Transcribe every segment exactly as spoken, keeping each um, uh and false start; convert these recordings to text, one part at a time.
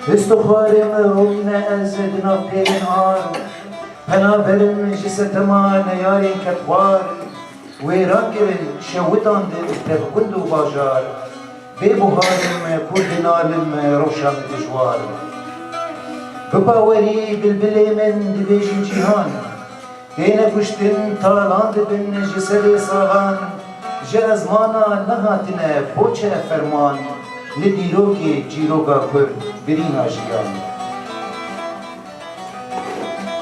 Hêst û xwarê min romîne ez di nav pêlên ar, penaberim ji setema neyarên kevxwar, wêran kirin, şewitandin dev gund û bajar, bê buharim kûr dinalim rewşa min dijwar. Bi bawerî bilbilê min dibêjin cîhan, têne kuştin, talan dibin ji serê saxan, ji ezmana nehatine bo çi ev ferman, li dîrokê çîroka Kurd birîna jiyan.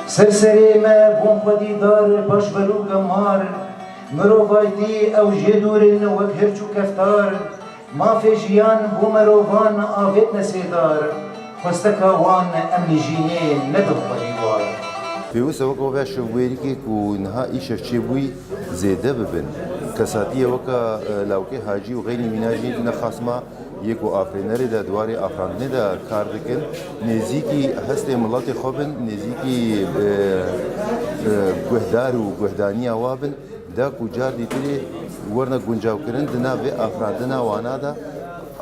Ser serê me bûn xwedî dar, paşverû gemar, mirovaytî ew jê dûr in wek hirç û keftar, mafê jiyan bo mirovan avêtine sêdar, xwesteka wan em nijînê nebin xwedî war. Pêwîst e weke ve şevwêrikê ku niha îşev çêbûyî zêde bibin. Kesatiye weke, e, Lawkê Hacî û xeynî mîna jî ne xasma yê ku afirênerê de, di warê afirandinê de kar dikin, nêzîkî hestê miletê xwe bin, nêzîkî, e, e, guhdar û guhdaniya wa bin. Da ku car dîtirê werine guncawkirin di nav vê afirandina wana de,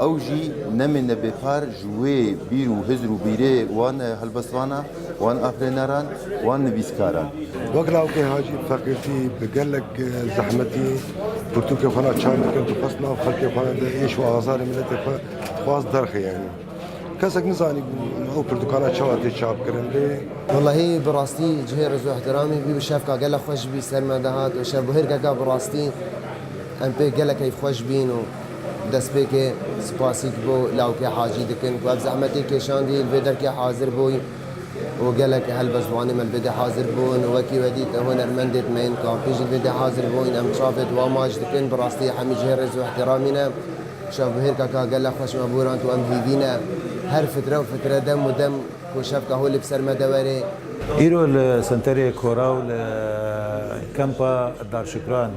ew jî nemêne bêpar ji wê bîr û hizr û bîrê wan, e, helbestvana, wan afirêneran, wan nivîskaran. Wek Lawkê Hacî feqîrtî bi gelek, e, zehmetî pirtûkê xwe na çap dikin, dixwest nav xelkê xwe de êş û azarê miletê xwe dixwast derxe, yanî. Kesek nizanîbû ew pirtûkana çawa tê çapkirin lê. Wellahî bi rastî cihê rêz û ihtiramî bî û şevka gelek xweş bî ser me de hat û şevbihêrkeka bi rastî em pê gelek keyfxweş bîn û destpêkê spasîk bo Lawkê Hacî dikin ku ev zehmetê kêşandî li vê derkê hazir bûyî û gelek helbestvanê me li vê de hazir bûn û wekî we dît hunermendêt me yên kampî jî li vê de hazir bûn. Em çavêt wan maç dikin, bi rastî hemî cihê rêz û ihtiramî ne. Şevbihêrkeka gelek xweş me borand û em hêvî ne her fitre û fitre, dem û dem ku şevka holê bi ser me de were. Îro li senterê Koraw li kempa Darşikran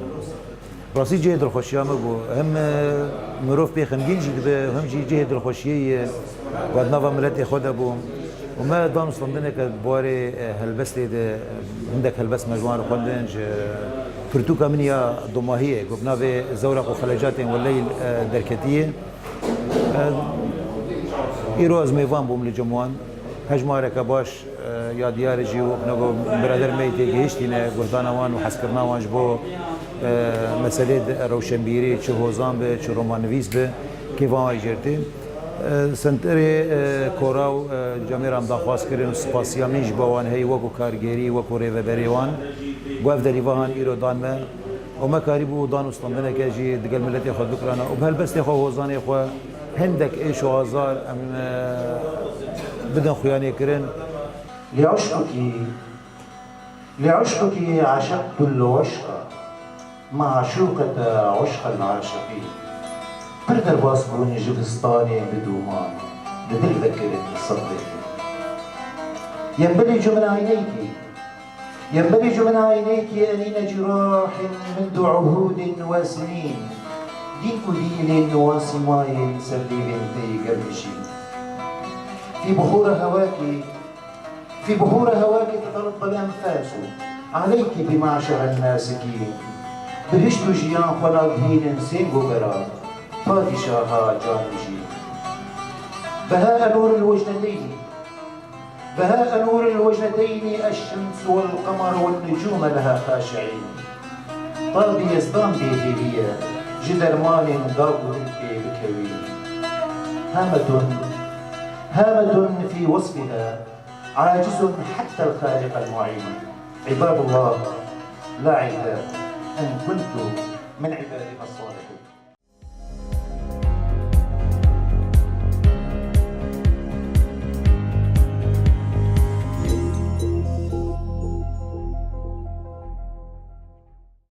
rastî cihê dilxweşiya me bû. Hem, e, mirov pê xemgîn jî dibe, hem jî cihê dilxweşiyê ye ku di nava miletê xwe de bû. Û me dan û standineke di warê, e, helbestê de, e, hindek helbest me ji wan re xwendin, ji pirtûka min ya domahiyê, ku bi navê Zewraq û Xelecatên Weleyl, e, derketiye. E, îro ez mêvan bûm li cem wan. Hejmareke baş, e, ya diyar e jî û wek nego birader me yê têgihiştîne, guhdana wan û hezkirina wan ji bo, e, meselê de rewşenbîrî, çi hozan be, çi romannivîs be, kêfa wan jê re tê. E, senterê, e, Koraw, e, camêra em daxwaz kirin û spasiya min ji bo wan heye wekû kargêrî, wekû rêveberê wan. Ku ev derî va han îro dan me û me karîbû dan û standineke jî digel miletê xwe bikirana û bi helbestê xwe, hozanê xwe hindek êş û azar em, e, bidin xuyanê kirin. لعشقك، لعشقك عشقت العشق، معشوقة عشق العاشقين. Pir derbas bûn ji bistanê bi dûman, bi dil vekirin sirrê. ينبلج من عينيك، ينبلج من عينيك أنين جراح منذ عهود وسنين. Dîn û dîlên wan sîmayên ser dîlên te yê germ jî. في بحور هواك، في بحور هواك تترطل أنفاس، عليك بمعشر الناسكين. Bihişt û jiyan xwe nagihînin sêng û bera, padîşaha can û jî. بهاء نور الوجنتين، بهاء نور الوجنتين الشمس والقمر والنجوم لها خاشعين. Tabî yezdan bêhêvî ye, ji dermanên dag û dilkê bikewî. هامة، هامة في وصفها، عاجز حتى الخالق المعين. عباد الله، لا عتاب إن كنت من عبادك الصالحين.